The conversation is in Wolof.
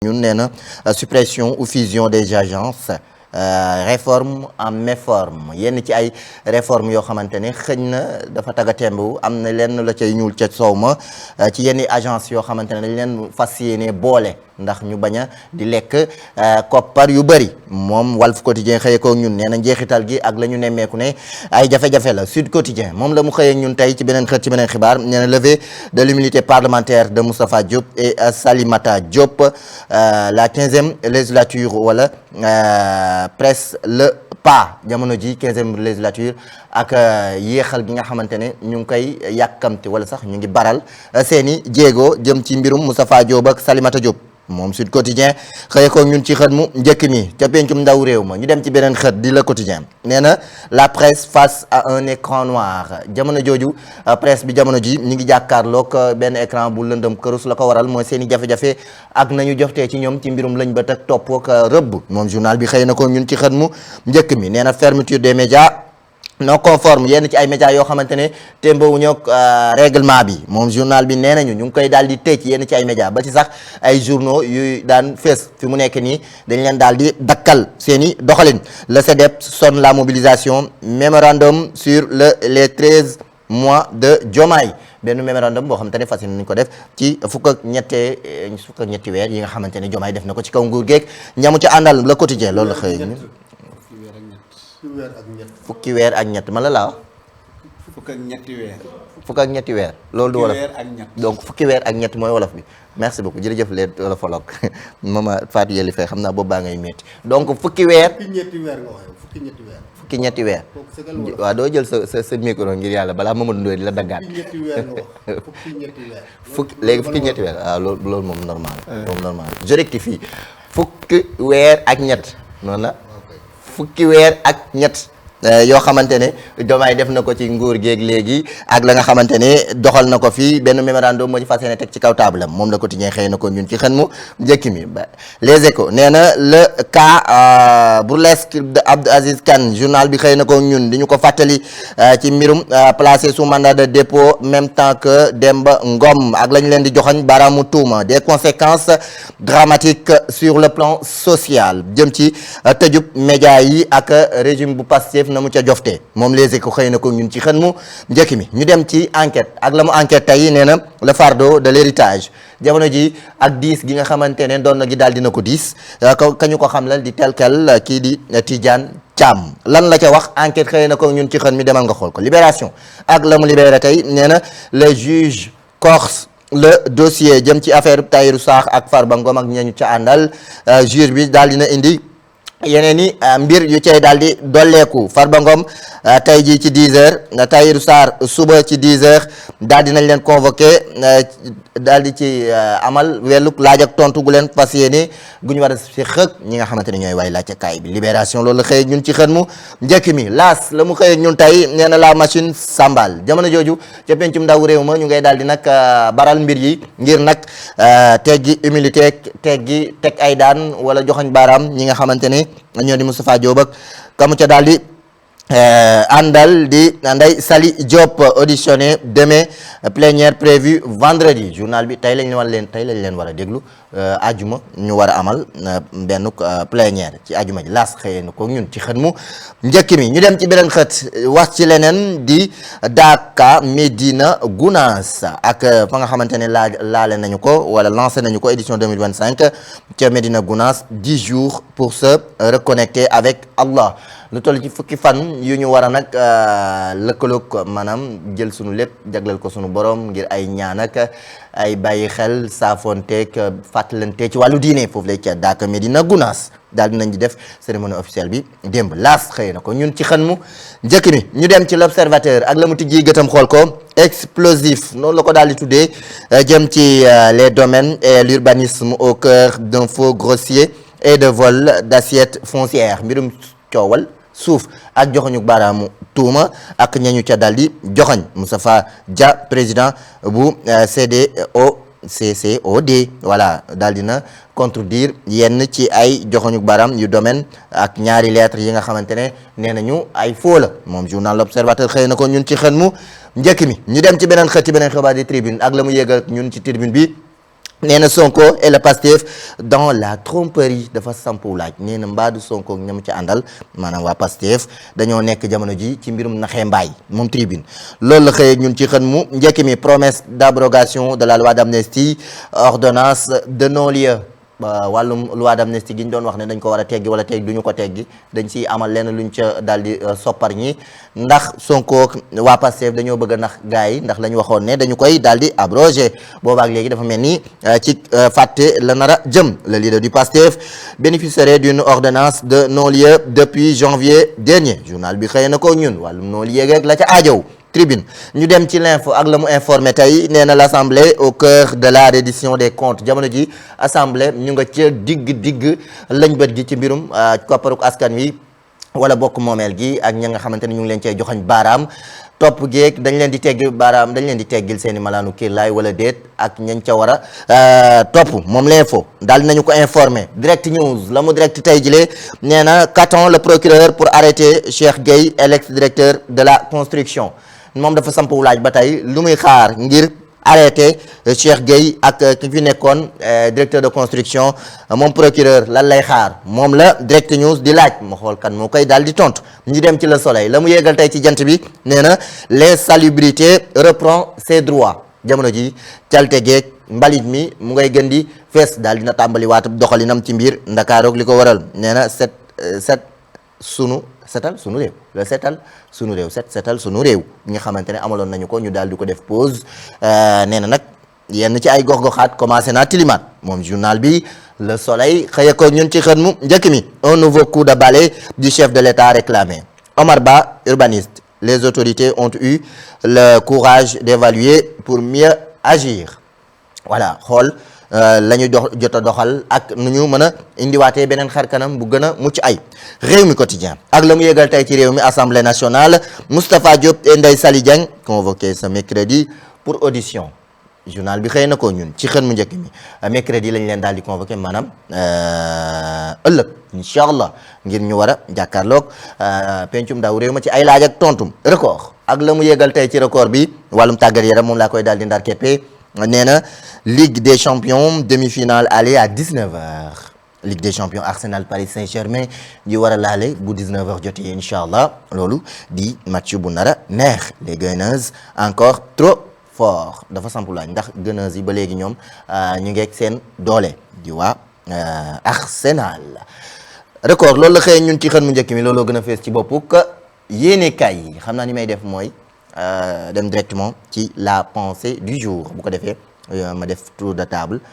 ñun nee na suppression ou fusion des agences réforme en méforme yenn ci ay réforme yoo xamante ne xëñ na dafa taga temb am na lenn la cay ñuul ca soow ma ci yenn agence yoo xamante ne dañ leen fas yéene boole ndax ñu bañ a di lekk koppar yu bëri moom Walf Quotidien xëye ko ñun nee na njeexital gi ak la ñu nemmeeku ne ay jafe-jafe la Sud Quotidien moom la mu xëyee ñun tey ci beneen xët ci beneen xibaar nee na levée de l'immunité parlementaire de Moustapha Diop et Salimata Diop la 15e législature wala presse le pas jamono ji 15e législature ak yéexal gi nga xamante ne ñu ngi koy yàkkamti wala sax ñu ngi baral seeni jéego jëm ci mbirum Moustapha Diop ak Salimata Diop moom Sud Quotidien xëye ko ñun ci xët mu njëkk mi ca pencum ndaw réew ma ñu dem ci beneen xët di Le Quotidien nee na la presse face à un écran noir jamono jooju presse bi jamono ji ñu ngi jàkkaarloog benn écran bu lëndëm kërus la ko waral mooy seen i jafe-jafe ak nañu joxtee ci ñoom ci mbirum lañ ba tak topp ak rëbb moom journal bi xëy na ko ñun ci xët mu njëkk mi nee na fermeture des médias non conforme yenn ci ay médias yoo xamante ne témbawuñu ak règlement bi moom journal bi nee nañu ñu ngi koy daal di tëj yenn ci ay médias ba ci sax ay journaux yuy daan fees fi mu nekk nii dañ leen daal di dakkal seen i doxalin le CDEP sonne la mobilisation mémorandum sur les 13 mois de Diomaye benn mémorandum boo xamante ne fas yéene nañu ko def ci fukk ak ñetti weer yi nga xamante ne Diomaye def na ko ci kaw nguur geeg ñamu ci àndal Le Quotidien loolu la xëy fukki weer ak ñett ma la laa fukk ak ñetti weer. fukk ak ñetti weer loolu du wolof donc fukki weer ak ñett mooy wolof bi merci beaucoup jërëjëf les wolofologue mama Fatou Yeli Faye xam naa boobu baa ngay métti donc fukki weer. fukki ñetti weer waaw doo jël sa micro ngir yàlla balaa Mamadou Ndoye di la daggaat. fukki ñetti weer waaw loolu moom normal. moom normal je rectifie fukki weer ak ñett noonu la. fukki weer ak ñett yoo xamante ne Diomaye def na ko ci nguur géeg léegi ak la nga xamante ne doxal na ko fii benn mémorandum moo ci fas yéene teg ci kaw table am moom la Quotidien xëy na ko ñun ci xën mu njëkk mi ba Les Échos nee na le cas burlesque de Abdou Aziz Kane journal bi xëy na ko ñun di ñu ko fàttali ci mbirum placé sous mandat de dépôt même temps que Demba Ngom ak la ñu leen di joxañ baaraamu tuuma des conséquences dramatiques sur le plan social jëm ci tëjub média yi ak régime bu Pastef na mu ca jofte moom Les Échos xëy na ko ñun ci xën mu njëkk mi ñu dem ci enquête ak la mu enquête tey nee na le fardeau de l'héritage jamono ji ak diis gi nga xamante ne doon na gi daal dina ko diis kañu ko xamlal di telkel kii di Tidiane Thiam lan la ca wax enquête xëy na ko ñun ci xën mi demal nga xool ko Libération ak la mu libéré tey nee na le juge corse le dossier jëm ci affaire Tahirou Sarr ak Farba Ngom ak ñañu ca àndal juge bi daal dina indi yeneen i mbir yu cay daal di dolleeku Farba Ngom tey jii ci 10h Tahirou Sarr suba ci 10h daal di nañ leen convoqué daal di ci amal welluk laaj ak tontu gu leen fas yéene gu ñu war a si xëg ñi nga xamante ne ñooy waay laaj ca kaay bi Libération loolu la xëy ñun ci xën mu njëkk mi laas la mu xëy ñun tey nee na la machine sambal jamono jooju ca pencum ndaw réew ma ñu ngay daal di nag baral mbir yi ngir nag teggi humilité teggi teg ay daan wala joxañ baaraam ñi nga xamante ne ñoo di Moustapha Diop ak kamu ca daal di àndal di Ndeye Saly Diop auditionné demain plénière prévue vendredi journal bi tey lañ leen war a déglu ajuma ñu war a amal benn plénière ci ajuma ji laas xëyee na ko ñun ci xët mu njëkk mi ñu dem ci beneen xët wax ci leneen di Daaka Médina Gounass ak fa nga xamante ne laale nañu ko wala lancé nañu ko édition 2025 ca Médina Gounass 10 jours pour se reconnecter avec Allah lu toll ci fukki fan yu ñu war a nag lëkkaloog maanaam jël sunu lépp jagleel ko sunu borom ngir ay ñaan ak ay bàyyi xel saafonteeg fàttalante ci wàllu diine foofu lay ca Daaka Médina Gounass daal dinañ di def cérémonie officielle bi démb laas xëy na ko ñun ci xën mu njëkk mi ñu dem ci l'observateur ak la mu tijji gëtam xool ko explosif noonu la ko daal di tuddee jëm ci les domaines et l'urbanisme au cœur d'un faux grossier et de vol d'assiettes foncières mbirum coowal suuf ak joxoñu baaraamu tuuma ak ñañu ca daldi joxoñ Moustapha Dia président bu CCOD voilà daal dina contredire yenn ci ay joxoñu baaraam yu domaine ak ñaari lettres yi nga xamante ne nee nañu ay faux la moom journal l'Observateur xëy na ko ñun ci xën mu njëkk mi ñu dem ci beneen xët ci beneen xibaar di tribune ak la mu yéeg ak ñun ci tribune bi nee na Sonko et le Pastef dans la tromperie dafa sampu laaj nee na mbaadu Sonko ak ñam ci àndal maanaam waa Pastef dañoo nekk jamono ji ci mbirum naxee mbaay moom tribune loolu la xëyee ñun ci xën mu njëkk mi promesse d'abrogation de la loi d'amnistie ordonnance de non-lieu wàllum loi d'amnistie gi ñu doon wax ne dañ ko war a teggi wala teggi du ñu ko teggi dañ siy amal lenn luñ ca daal di soppar ñi ndax Sonko waa Pastef dañoo bëgg a nax gars yi ndax la ñu waxoon ne dañu koy daal di abrogé boobaak léegi dafa mel ni ci fàtte la nar a jëm le leader du Pastef bénéficierait d'une ordonnance de non-lieu depuis janvier dernier journal bi xëy na ko ñun wàllum non-lieu rek la ca aajow tribune ñu dem ci l'info ak la mu informé tey nee na l'assemblée au cœur de la reddition des comptes jamono ji assemblée ñu nga ca digg lañ bët gi ci mbirum kopparuk askan wi wala bokk moomeel gi ak ña nga xamante ne ñu ngi leen cee joxañ baaraam topp geeg dañ leen di teggi baaraam dañ leen di teggil seeni malaanu kiirlaay wala déet ak ñañ ca war a topp moom l'info daal nañu ko informé direct news la mu direct tey jilee nee na qu'attend le procureur pour arrêter Cheikh Gueye l'ex-directeur de la construction moom dafa samp laaj ba tey lu muy xaar ngir arrêté Cheikh Gueye ak ki fi nekkoon directeur de construction moom procureur lan lay xaar moom la direct news di laaj ma xool kan moo koy daal di tontu ñu dem ci le soleil la mu yéegal tey ci jant bi nee na l'insalubrité reprend ses droits jamono ji calte geeg mbalit mi mu ngay gën di fees daal dina tàmbali waatu doxalinam ci mbir ndakaaroog li ko waral nee na setal sunu réew la setal sunu réew ñi nga xamante ne amaloon nañu ko ñu daal di ko def pause nee na nag yenn ci ay gox-goxaat commencé naa tilimaat moom journal bi le soleil xëye ko ñun ci xën mu njëkk mi un nouveau coup de balai du chef de l'État réclamé Omar Ba urbaniste les autorités ont eu le courage d'évaluer pour mieux agir voilà xool la ñu jot a doxal ak nu ñu mën a indiwaatee beneen xar kanam bu gën a mucc ay réew mi quotidien ak la mu yëgal tey ci réew mi assemblée nationale Moustapha Diop et Ndeye Saly Dieng convoqué ce mercredi pour audition journal bi xëy na ko ñun ci xën mu njëkk mi mercredi lañ leen daal di convoqué maanaam ëllëg incha allah ngir ñu war a jàkkaarloog pencum ndaw réew ma ci ay laaj ak tontum record ak la mu yëgal tey ci record bi wàllum tàggat yaram moom laa koy daal di ndar keppe nee na Ligue des champions demi-finale aller à 19h Ligue des champions Arsenal Paris Saint-Germain di war a laale bu 19h jotee incha allah loolu di match bu nar a neex les Gunners encore trop fort dafa sampu laaj ndax Gunners yi ba léegi ñoom ñu ngeeg seen doole di waa Arsenal record loolu la xëy ñun ci xën mu njëkk mi looloo gën a fees ci boppu yéene kay yi xam naa ni may def mooy dem directement ci la pensée du jour bu ko defee ma def tour de table